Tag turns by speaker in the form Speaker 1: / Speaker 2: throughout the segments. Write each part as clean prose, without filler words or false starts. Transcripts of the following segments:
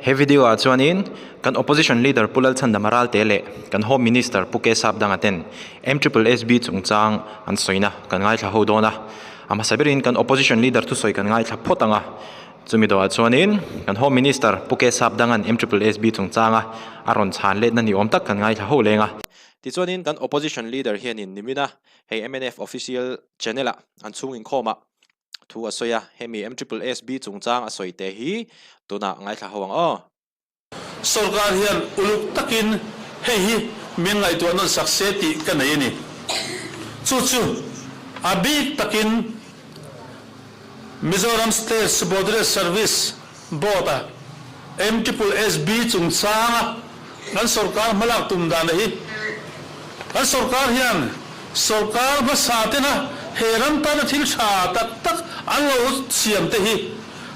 Speaker 1: He video ah chuanin kan opposition leader Pu Lalchhandama Ralte leh kan home minister Pu K Sapdanga ten MSSB chungchang an sawina kan ngaithla ho dawn a. A hmasa berin kan opposition leader thusawi kan ngaithla phawt ang a. Chumi dawhah chuanin kan home minister Pu K Sapdanga'n MSSB chungchanga a rawn chhan letna ni awm tak kan ngaithla ho leng a. Tichuanin kan opposition leader hianin nimina hei mnf official channel ah an chhung inkhawmah thu a sawi a, hemi MSSB chungchang a sawi te hi tunah ngaithla ho ang aw.
Speaker 2: Sorkar hian uluk takin hei hi min ngaihtuah nawn sak se tih ka nei a ni. Chu chu a bik takin Mizoram State Subordinate Service Board-a MSSB chungchanga kan sorkar hmalak tum dana hi kan sorkar hian sorkar hmasa tena he ram tana thil tha tak tak an lo siam te hi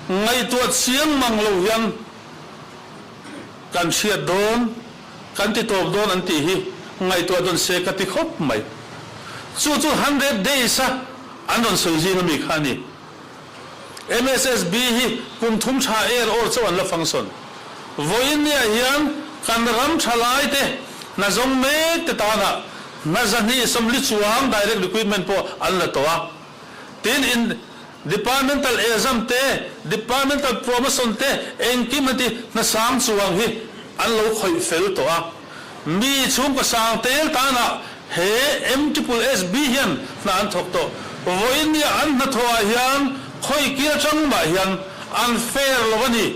Speaker 2: ngaihtuah chiang mang lo hian kan hriat dawn, kan ti tawp dawn an tih hi ngaihtuah dawn se ka ti khawp mai. Chu chu 100 days a an rawn sawi zing ami kha a ni. MSSB hi kum thum tha er awr chauh an la function. Vawiin niah hian kan ram tha lai te hna zawng mek te tanah hna 240 chuang direct recruitment pawh an la tawh a. Tin in departmental exam te, departmental promotion te engkim heti hna sang chuang hi an lo khawih fel tawh a. Mi chhungkaw sang tel tanah he MSSB hian hna an thawk tawh. Vawiin nia an hnathawhah hian khawi kil atang mah hian an fair lo a ni.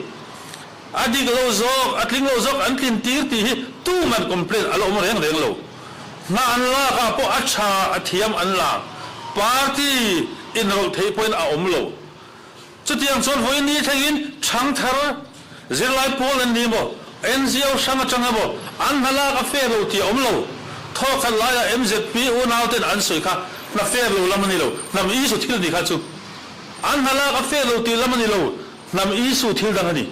Speaker 2: A dik lo zawk, a tling lo zawk an tlin tir tih hi tuman complaint a la awm reng reng lo. Hna an lak ah pawh a tha, a thiam an la. Party inrawlh theih pawhin a awm lo. Chutiang chuan vawiin ni thlengin thangthar zirlai pawl an ni maw, NGO hrang atang emaw an hna lak a fair lo tih a awm lo. Thawkhat laiah MZP unauten an sawi kha hna fair lo lam a ni lo, hnam isu thil ni kha chu. An hna lak a fair lo tih lam a ni lo, hnam isu thil dang a ni.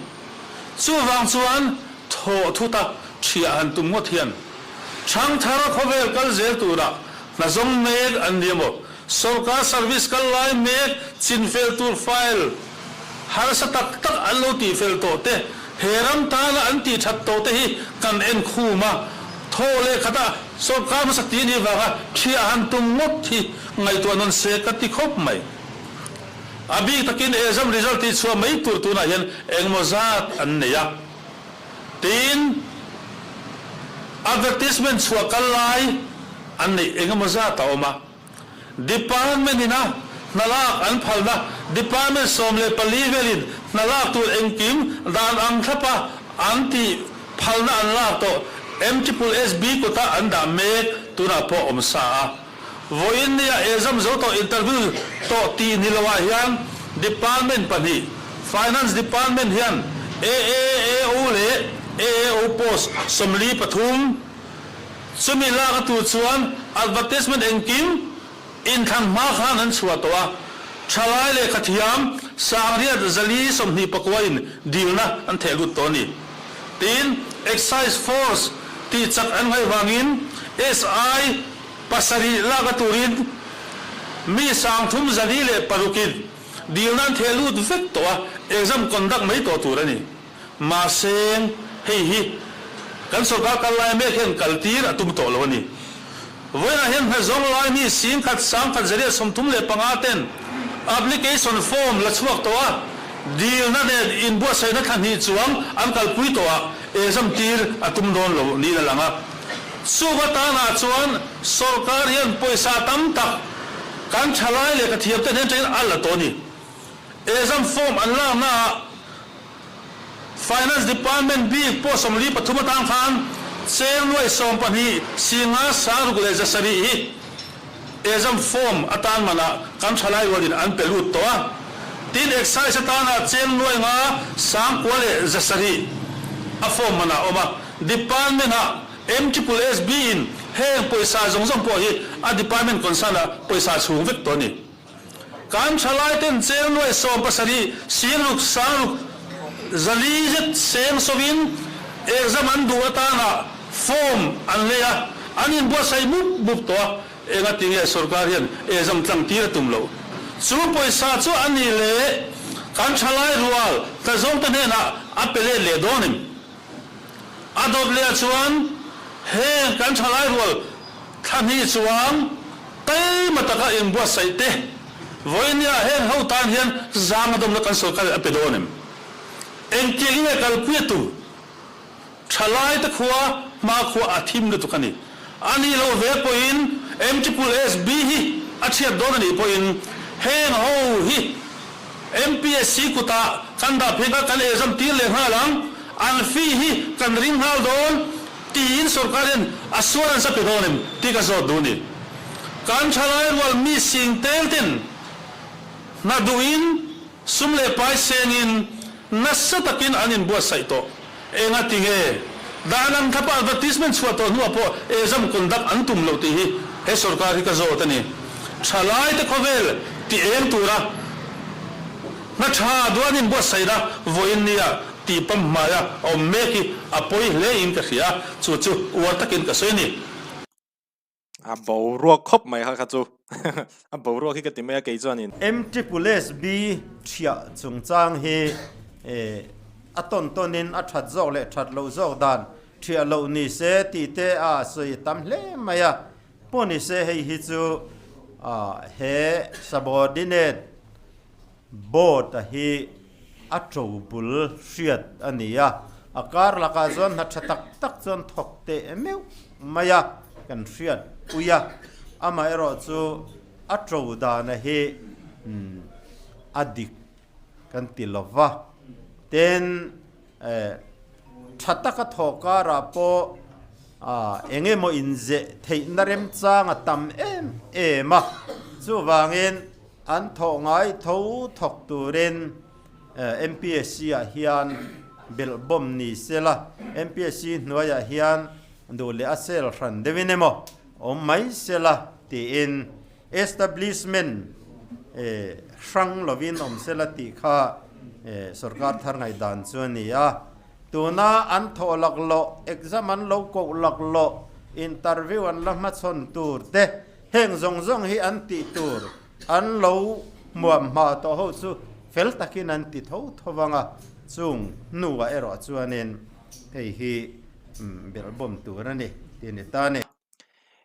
Speaker 2: Chuvang chuan thaw thuta thiah han tum ngawt hian thangthar khawvel kal zel turah hna zawng mek an ni emaw, Sorkar service kal lai mek chinfel tur file harsa tak tak an lo tihfel tawh te, he ram tana an tih that tawh te hi kan en khum a, thaw leh khata sorkar hmasa ti anih vanga thiah han tum ngawt hi ngaihtuah nawn se ka ti khawp mai. A bik takin exam result tih chhuah mai tur tunah hian engemaw zat an nei a, tiin advertisement chhuah kal lai an neih engemaw zat a awm a. Department ina hna lak an phalna Department 14 velin hna lak tur engkim dan ang thlapa an tih phalna an lak tawh MSSB kuta an dah mek tunah pawh awm sa a. Vawiin nia exam zo tawh interview tawh tih ni loah hian Department pahnih Finance Department hian AAAO leh AAO post 43 Chumi lak a tur chuan advertisement engkim inthlan hma khan an chhuah tawh a, thalai lehkha thiam 1429 in dilna an theh lut tawh a ni. Tin, Excise Force tih chak an ngaih vangin SI pasarih lak a turin mi 306 in dilna an theh lut vek tawh a, exam conduct mai tawh tur a ni. Mahse, hei hi kan sorkar kal lai mek hian kal tir a tum tawh lo a ni. Vawiinah hian hnazawng lai mi 10,000 1,135 ten application form la chhuak tawh a, dilna nen inbuatsaihna thla hnih chuang an kalpui tawh a, exam tir a tum dawn lo niin a lang a. Chuva tanah chuan sorkar hian pawisa tam tak kan thalai leh ka thiamte hnen atangin a la tawh a ni. Exam form an laknaah Finance Department bik pawh 43 atang khan cheng nuai 12 singa sang ruk leh 700 hi exam form atan manah kan thalai rualin an pe lut tawh a. Tin, Excise atana cheng nuai nga sang kua leh 700 a form manah a awm a. Department-ah MSSB in heng pawisa zawng zawng pawh hi a department concern-ah pawisa chhung vek tawh a ni. Kan thalai ten cheng nuai 17 singruk sangruk 400 zet seng sawin exam an duh atana form an lei a, an inbuatsaih mup mup tawh a, enga tinge sorkar hian exam tlang tir a tum loh? Chu pawisa chu a nih leh kan thalai rual tlazawngte hnenah a pe let leh dawn em? A dawt leh ah chuan heng kan thalai rual thla hnih chuang taima taka inbuatsaih te vawinia heng ho tan hian zang a dawmna kan sorkar in a pe dawn em? Engtiang in nge kalpui a tum? Thalai te khua hma khua a thim lutuk a ni. A nih loh ve pawhin MSSB hi a chhiat dawn a nih pawhin heng ho hi MPSC kutah kan dah phei kha kan exam tir leh nghal ang, an fee hi kan ring nghal dawn tiin sorkar hian assurance a pe dawn em tih ka zawt duh a ni. Kan thalai rual mi sing tel ten hna duhin sum leh pai sengin nasa takin an inbuatsaih tawh. Enga ti nge? Dan ang thlapa advertisement chhuah tawh hnuah pawh exam conduct an tum loh tih hi he sorkar hi ka zawt a ni. Thalai te khawvel ti eng tura hna tha duh an inbuatsaihna vawiin nia tih pam hmaia awm mek hi a pawi hle in ka hria a, chu chu uar takin ka sawi a ni.
Speaker 1: A boruak khawp mai kha kha chu. A boruak hi ka ti mai a kei chuanin.
Speaker 3: MSSB thiah chungchang hi a tawn tawnin a that zawk leh that loh zawk dan thiah loh ni se tih te a sawi tam hle mai a. Pawh ni se hei hi chu he subordinate board a hi a to bul hriat a ni a, a kar lakah chuan hna tha tak tak chuan thawk teh meuh mai a kan hriat pui a, amaherawh chu a to dana hi a dik kan ti lo va, tin tha taka thawh karah pawh eng emaw inzeh theihna remchang a tam em em a, chuvangin An thawh ngai tho thawk turin MPSC ah hian belh bawm ni se la, MPSC hnuaiah hian duh leh a sel hran deuhin emaw awm mai se la tiin establishment hrang lovin awm se la tih kha sorkar thar ngaihdan chu a ni a. Tuna an thawh laklawh, exam an lo koh laklawh, interview an la hmachhawn tur te, Heng zawng zawng hi an tih tur an lo hmuam hma tawh ho chu fel takin an ti tho tho vang a, chung hnuah erawh chuanin hei hi belhbawm tur a ni tih a ni ta a ni.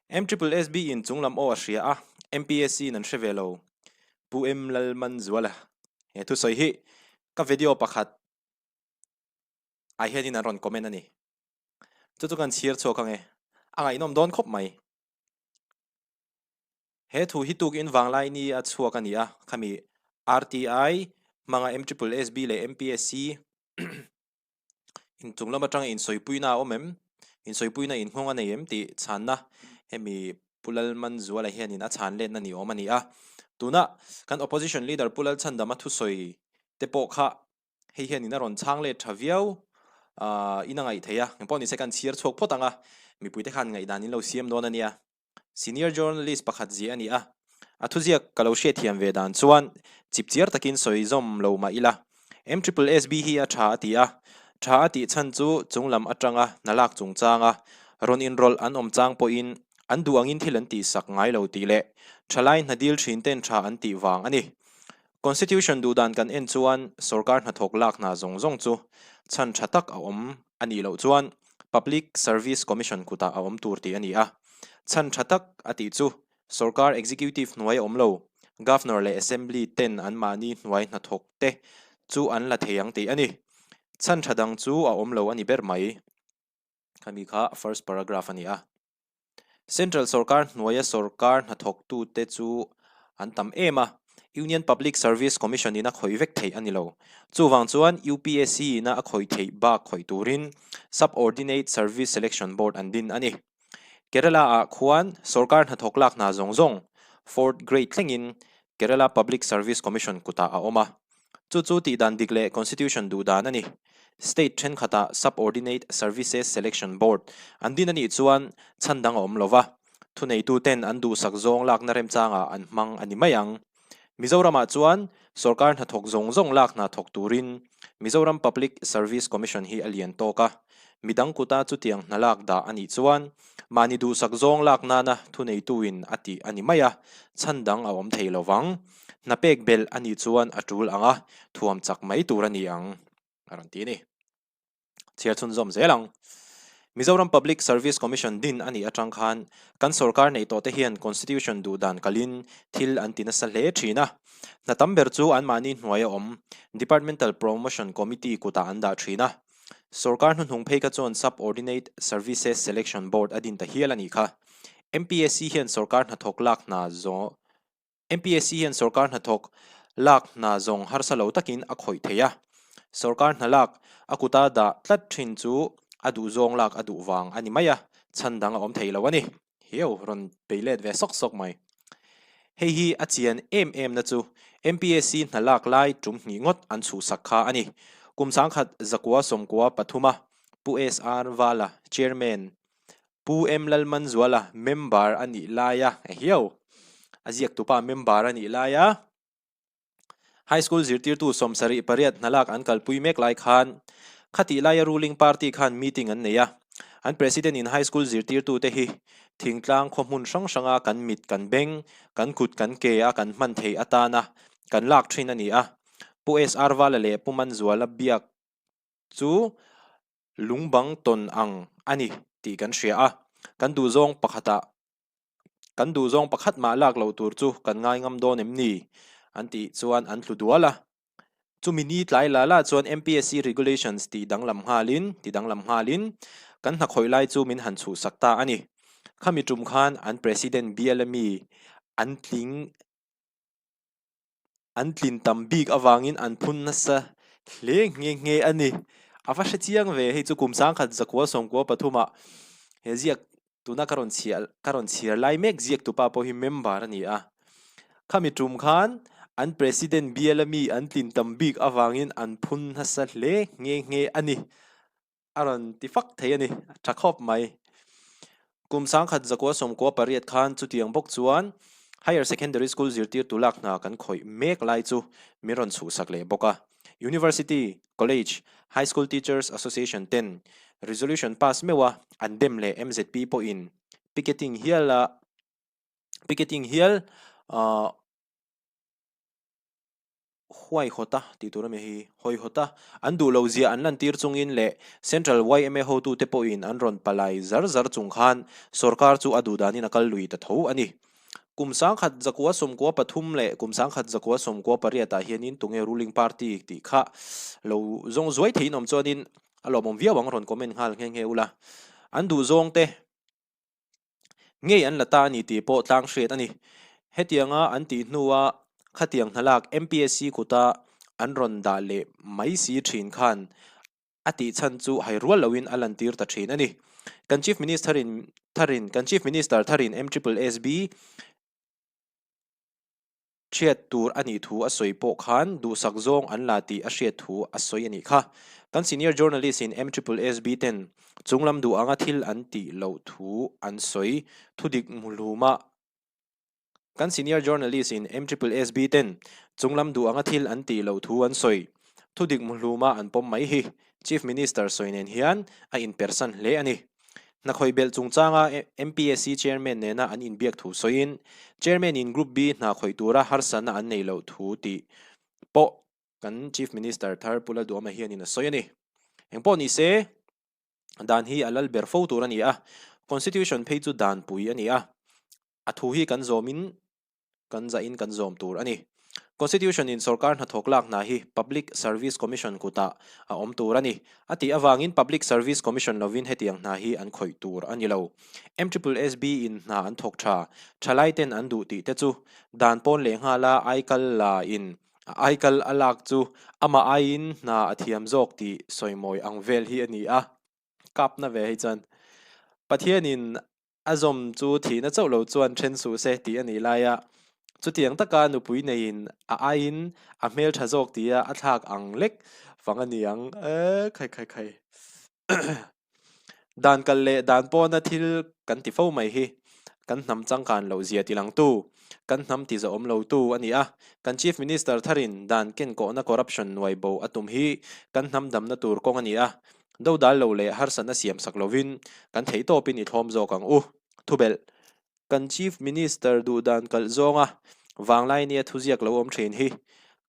Speaker 1: MSSB in chung lam aw a hria a, MPSC in an hre ve lo. Pu M Lalmanzuala he thusawi hi ka video pakhat ah hianin an rawn comment a ni. Chu chu kan chhir chhuak ang e, a ngaihnawm dawn khawp mai. He thu hi tukin vanglai ni a chhuak a ni a, khami RTI hmanga MSSB leh MPSC inchung lam atanga insawipuina a awm em, insawipuina inhmawng a nei em tih chhanna hemi Pu Lalmanzuala hianin a chhan letna ni awm a ni a. Tuna kan Opposition Leader Pu Lalchhandama thusawi te pawh kha Hei hianin a rawn chhang let tha viau in a ngaih theih a, engpawh nise kan chhiar chhuak phawt ang a, mipuite khan ngaihdan in lo siam dawn a nia. Senior journalist pakhat ziah a ni a, a thuziak ka lo hriatthiam ve dan chuan chip chiar takin sawi zawm lo mah ila, MSSB hi a tha a ti a, tha a tih chhan chu chunglam atanga hna lak chungchanga rawn inrawlh an awm chang pawhin an duh angin thil an tihsak ngai lo tih leh thalai hna dil thin ten tha an tih vang a ni. Constitution duhdan kan en chuan sorkar hnathawk lak hna zawng zawng chu chhan tha tak a awm a nih loh chuan Public Service Commission kutah a awm tur tih a ni a. Chhan tha tak a tih chu sorkar executive hnuai a awm lo, Governor leh Assembly ten anmahni hnuai hnathawk te chu an la thei ang tih a ni. Chhan tha dang chu a awm lo a ni ber mai. Khami kha first paragraph a ni a. Central sorkar hnuaia sorkar hnathawktute chu an tam em a, Union Public Service Commission in a khawih vek theih a ni lo. Chuvang chuan UPSC ina a khawih theih bak khawih turin Sub-Ordinate Service Selection Board an din a ni. Kerala-ah khuan sorkar hnathawk lak hna zawng zawng, fourth grade thlengin Kerala Public Service Commission kutah a awm a. Chu chu tihdan dik leh Constitution duhdan a ni. State thenkhatah Sub-Ordinate Services Selection Board an din a nih chuan chhan dang a awm lo va, thuneituten an duhsak zawng lakna remchangah an hmang a ni mai ang. Mizoramah chuan sorkar hnathawk zawng zawng lak hna thawk turin Mizoram Public Service Commission hi a lian tawk a, midang kuta chutiang hna lak dah a nih chuan mahni duhsak zawng lak nana thuneituin a tih a ni mai a, chhan dang a awm thei lo vang. Hna pek belh a nih chuan a tul ang a, thuam chak mai tur a ni ang, a rawn ti a ni. Chhiar chhunzawm zel ang. Mizoram Public Service Commission din a nih atang khan kan sorkar neih tawhte hian Constitution duh dan kalin thil an ti nasa hle thin a. Hna tam ber chu anmahni hnuaia awm Departmental Promotion Committee kutah an dah thin a. Sorkar hnuhnung phei kha chuan Sub-Ordinate Services Selection Board a din ta hial a nih kha. MPSC hian sorkar hnathawk lak hna zawng MPSC hian sorkar hnathawk lak hna zawng harsa lo takin a khawih thei a. Sorkar hna lak a kuta dah tlat thin chu a duhzawng lak a duh vang a ni mai a, chhan dang a awm thei lo a ni. Hiau rawn bei let ve sawk sawk mai. Hei hi a chian em em na chu MPSC hna lak lai tum hnih ngawt an chhuhsak kha a ni. Kum sangkhat zakua sawmkua pathuma Pu SR Vala, Chairman, Pu M Lalmanzuala member a nih laia hiau a ziaktupa member a nih laia High School zirtirtu 78 hnalak an kalpui mek lai khan khatih laia ruling party khan meeting an nei a, an president in High School zirtirtute hi thingtlang khaw hmun hrang hranga kan mit kan beng kan kut kan ke a kan hman thei atana kan lak thin a ni a, Pu SR Vala leh Pu Manzuala biak chu lungbang tawn ang a ni tih kan hria a, kan duhzawng pakhatah kan duhzawng pakhat mah lak loh tur chu kan ngai ngam dawn em ni? an tih chuan an tlu dual a. Chumi ni tlai la la chuan MPSC regulations tih danglam nghalin ti danglam nghalin kan hna khawih lai chu min han chhuhsak ta a ni. Khami tum khan an President bial ami an tling An tlin tam bik avangin an phun nasa hle nghe nghe a ni. A va hre chiang ve, hei chu kum sangkhat zakua sawmkua pathuma he ziak tuna ka rawn chhiah ka rawn chhiar lai mek ziak tupa pawh hi member a ni a. Khami tum khan an president biala mi an tlin tam bik avangin an phun nasa hle nghe nghe a ni. A rawn ti fak thei a ni, a tha khawp mai. Kum sangkhat zakua sawmkua pariat khan chutiang bawk chuan Higher Secondary School zirtirtu lak hna kan khawih mek lai chu min rawn chhuhsak leh bawk a. University, College, High School Teachers Association ten resolution pass meuh a an dem leh MZP pawhin picketing hial a picketing hial ahh huaihawta tih tur a mi hi, hawihawta an duh lo zia an lantir chungin leh Central yma hotute pawhin an rawn palai zar zar chung khan sorkar chu a duh danin a kal lui ta tho a ni. Kum sangkhat zakua sawmkua pathum leh kum sangkhat zakua sawmkua pariatah hianin tunge ruling party tih kha lo zawng zuai theiin awm chuanin a lawmawm viau ang rawn comment nghal nghe nghe ula. An duh zawngte Ngei an la ta a ni tih pawh tlang hriat a ni. Hetianga an tih hnua khatiang hnalak MPSC kuta an rawn dah leh mai si thin khan a tih chhan chu hai rual loin a lantir ta thin a ni. Kan Chief Minister in tharin kan Chief Minister tharin MSSB Hriat tur a nih thu a sawi pawh khan duhsak zawng an la tih a hriat thu a sawi a nih kha. Kan senior journalist in MSSB ten chunglam duh anga thil an tih loh thu an sawi thudik hmuhluma Kan senior journalist in MSSB ten chunglam duh anga thil an tih loh thu an sawi thudik hmuhluma an pawm mai hi Chief Minister sawi nen hian a inpersan hle a ni. Hnakhawih belh chungchanga MPSC Chairman nena an inbiak thu sawiin, Chairman-in Group B hna khawih tura harsatna an nei loh thu tih pawh kan Chief Minister thar Pu Lalduhawma hianin a sawi a ni. Engpawh ni se, dan hi a lal ber fo tur a ni a, Constitution phei chu danpui a ni a, a thu hi kan zawmin kan zahin kan zawm tur a ni. Constitution in sorkar hnathawk lak hna hi Public Service Commission kutah a awm tur a ni. A tih avangin Public Service Commission lovin hetiang hna hi an khawih tur a ni lo. MSSB in hna an thawk tha, thalai ten an duh tih te chu dan pawn leh nghala aikal la in a aikal a lak chu amah aiin hna a thiam zawk tih sawimawi ang vel hi a ni a. Kapna ve hei chuan Pathianin A zawm chu thihna chauh lo chuan then suh se tih a nih laia chutiang taka nupui neiin a aiin a hmeltha zawk tia a thlak ang lek vang a ni ang e khai khai khai. Dan kal leh dan pawna thil kan ti fo mai hi kan hnam changkan loh zia ti langtu, kan hnam ti zawhawm lotu a ni a. Kan Chief Minister tharin dan kenkawhna corruption nuai bo a tum hi kan hnam damna tur kawng a ni a. Dodal lo leh harsatna siam sak lovin kan theihtawpin i thlawm zawk ang u. Thubelh, Kan Chief Minister duhdan kalh zawnga vanglai nia thuziak lo awm thin hi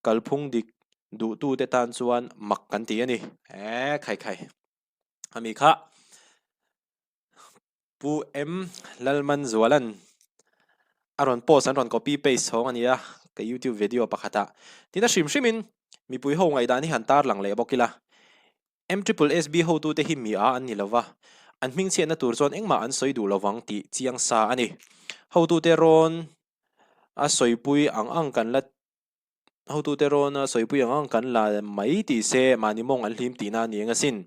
Speaker 1: kalphung dik duhtute tan chuan mak kan ti a ni. Eee khai khai. Khami kha Pu M Lalmanzuala'n a rawn post an rawn copy paste chhawng a ni a, ka YouTube video pakhatah. Tin a hrim hrimin mipui ho ngaihdan hi han tarlang leh bawk ila. M triple SB hotute hi mi a an ni lova, an hmingchhiatna tur chuan engmah an sawi duh lovang tih chiang sa a ni. Hotute rawn a sawipui ang ang kan la Hotute rawn a sawipui ang ang kan la mai tih se mahni mawng an hlim tihna a ni eng asin.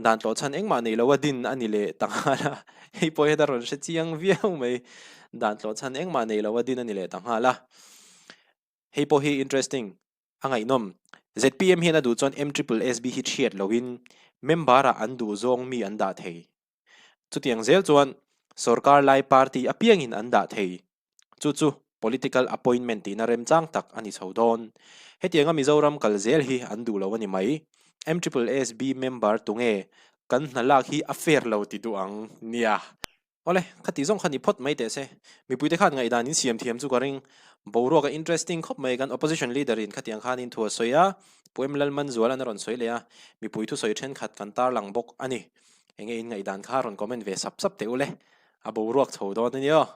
Speaker 1: Dan tlawh chhan engmah nei lo a din a ni leh ta nghal a, hei pawh hian a rawn hre chiang viau mai. Dan tlawh chhan engmah nei lo a din a ni leh ta nghal a. Hei pawh hi interesting, a ngaihnawm. Zpm hian a duh chuan MSSB hi thiat loin member ah an duh zawng mi an dah thei. Chutiang zel chuan sorkar lai party apiangin an dah thei. Chu chu political appointment tihna remchang tak a ni chho dawn. Hetianga Mizoram kal zel hi an duh lo a ni mai. MSSB member tunge kan hna lak hi a fair lo ti duh ang nia. Awle, khati zawng kha ni phawt mai teh se. Mipuite khan ngaihdan in siam thiam chu ka ring. Boruak a interesting khawp mai kan opposition leader in khatiang khanin thu a sawi a, Pu M Lalmanzuala'n a rawn sawi leh a, mipui thusawi thenkhat kan tarlang bawk a ni. Enge in ngaihdan kha rawn comment ve sap sap teh ule, a boruak chho dawn a nia.